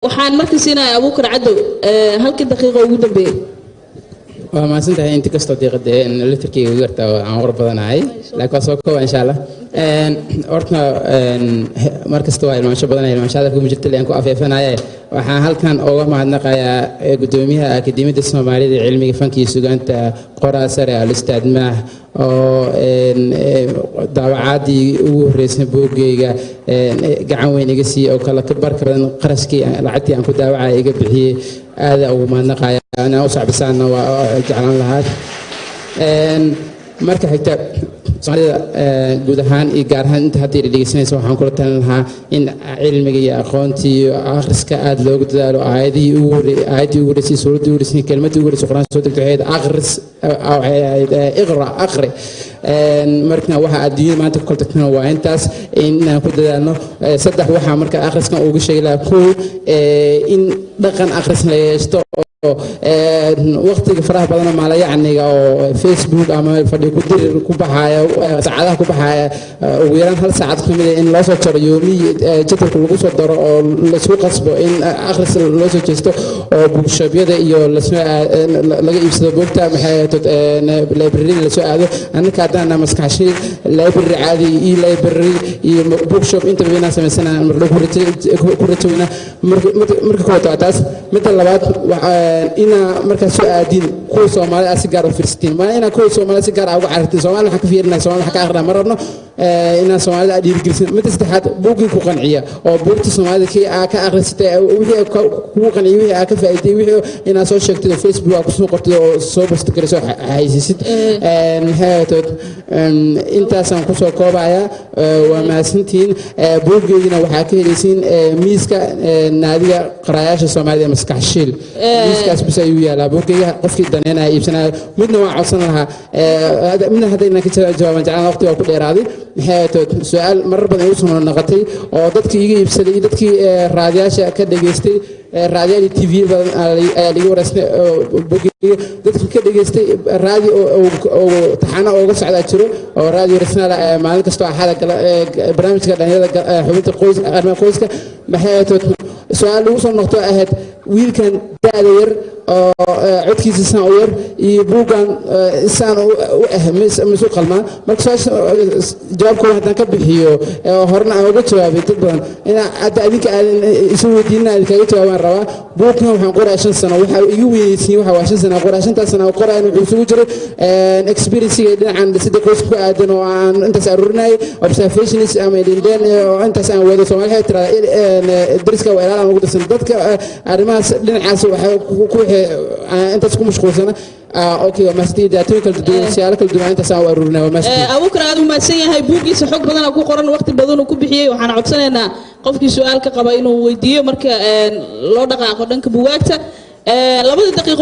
Waxaan marka siinaya Abuukar Cadow halkii daqiiqo ugu dambeeyey. Waa mahadsantahay. Inta kastoo diiqada laftarkeyga ugu yartaa aan war badanahay, laakiin waa soo kooba, insha Allah. Horta mar kasta waa ilmaansho badanaya, ilmaansho hadalka kuma jirta aan ku afeefanaye. Waxaan halkan uga mahadnaqayaa gudoomiyaha Akademiyadda Soomaalida ee Cilmiga Fanka iyo Sugaanta, qoraa sare Al-Ustaad Maah, oo daawacaadii ugu horreysay buuggayga gacan weyn iga siiyey oo kale barka badan qarashkii lacagtii aan ku daawacaya iga bixiyey. Aada ugu mahadnaqaya, inaan u sacbisaanna waa jeclaan lahaa. Marka xigta, Soomaalida guud ahaan iyo gaar ahaan inta hadda dhegeysanaysa, waxaan kula talin lahaa in cilmiga iyo aqoontii iyo akhriska aada loogu dadaalo. Aayadihii ugu horre, aayaddii ugu horreysay, suuraddii ugu horreysay, kelmaddii ugu horreysay Qur'aan soo degtay waxay ahayd akhris, waxay ahayd iqra, aqri. Marka waxa adduunyada maanta ku kala tagtana waa intaas, inaan ku dadaalno. Saddex waxaa marka akhriskan uga sheegi lahaa: kow, in dhaqan akhris la yeeshto oo waqtiga faraha badan maalayacniga oo Facebook ama fadhi ku dirir ku baxaaya, saacadaha ku baxaaya, ugu yaraan hal saacad ka mid ah in loo soo jaro yoomiyi jadwalka lagu soo daro oo laisku qasbo in akhris loo soo jeesto oo bookshopyada iyo lasoo laga iibsado buugta, maxay ahayd, library lasoo aado. Annaka haddaan maskaxshiil library caadi iyo library iyo bookshop intaba inaan samaysana mar ku rajowna. Marka koowaad waa taas. Midda labaad, inaa markaad soo aadin kuwa Soomaalida aad si gaar u fiirsatiin, waa inaa kuwa Soomaalida si gaar ah uga carartiin. Soomaalida waxaan ka fiirinaa, Soomaalida waxaan ka aqrinaa, ma rabno inaan Soomaalida aad dhiirigelisin. Midda saddexaad, buuggii ku qanciya oo buugta Soomaalida kii aa ka akhrisatay, wixii kugu qanciyay, wixii aa ka faa'iiday, wixii inaad soo sheegtid oo Facebook aa kusoo qortid oo soo post garayso, haysisid. Maxay ahayd, intaasaan kusoo koobayaa. Waa mahadsantihiin. Buuggeygina waxaa ka helaysiin miiska Naadiga Qaraayaasha Soomaalida ee Maskax Shiil. Miiskaas bis ayuu yaalaa buuggeyga, qofkii daneynaya iibsanaya. Midna waan codsan lahaa, midna haddayna ka jawaaban jeclaan, waqti waa ku dheeraaday. Maxay ahayd, su-aal marar badan igu soo noqotay oo dadkii iga iibsaday iyo dadkii raadiyaasha ka dhageystay, raadiyaal iyo TV badan ayaa liiga wareystay buuggeyga. Dadkii ka dhageystay raadi oo taxano ooga socdaa jiro oo Raadiyo Rasnaal maalin kastoo Axada barnaamijka dhalinyarada, xubinta qoys, arrimaha qoyska. Maxay ahayd, su-aal ugu soo noqto ahayd wiilkan da'da yar oo codkiisa saan u yar iyo buuggan saan u ah misu qalmaa? Marka su-aasha jawaabkooda haddaan ka bixiyo, horena aan uga jawaabay dad badan, inaa hadda adinka aadan isu weydiinina idinkaga jawaabaan rabaa. Buugkan waxaan qoraa 5 sano. Waxa igu weyneysiin waxa waa 5 sano qoraa. Shantaas sano qorayan wuxuu isugu jiray experiencega dhinacan sida qoyska ku aadan oo aan intaas aruurinayay, observations ama dhindheen oo intaas aan wado. Soomaali waxay tiraahdaa dariska waa ilaal aan ugu darsan dadka arrimahaas dhinacaas waxay ku intaas ku mashquulsana. Okay, waa mahadsantihiin. Daatooyin kala duwan, siyaalo kala duwan intaas aan u aruurinay. Waa mahadsantihiin. Abuukar aad u mahadsan yahay. Buuggiisa xog badanaa ku qoran, waqti badan uu ku bixiyey. Waxaan codsanaynaa qofkii su-aal ka qaba inuu weydiiyo marka loo dhaqaaqo dhanka bugaagta labadii daqiiqo.